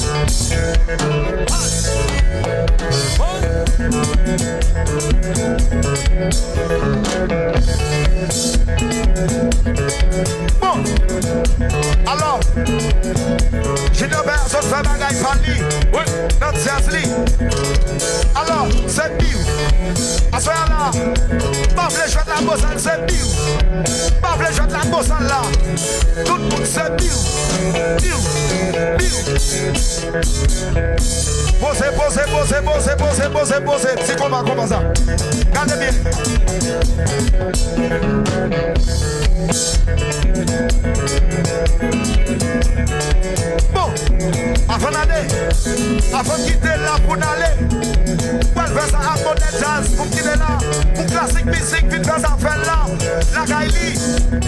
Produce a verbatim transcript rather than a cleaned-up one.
Bon, alò, Junior Bèya sot fè bagay pa li nan djaz li. Alò, se biw. Aswè a la, m pa vle jwèt la bosal, se biw. M pa vle jwèt la bosal la. Tout moun se biw. Biw. Biw. Poze, poze, poze, poze, poze, poze, poze. Ti konba, konba sa. Gade byen. Bon, avan n ale, avan n kite la pou n ale, pral fè sa ak Modèl Jazz pou m kite la, pou klasik mizik vin fè zafè l la, lakay li.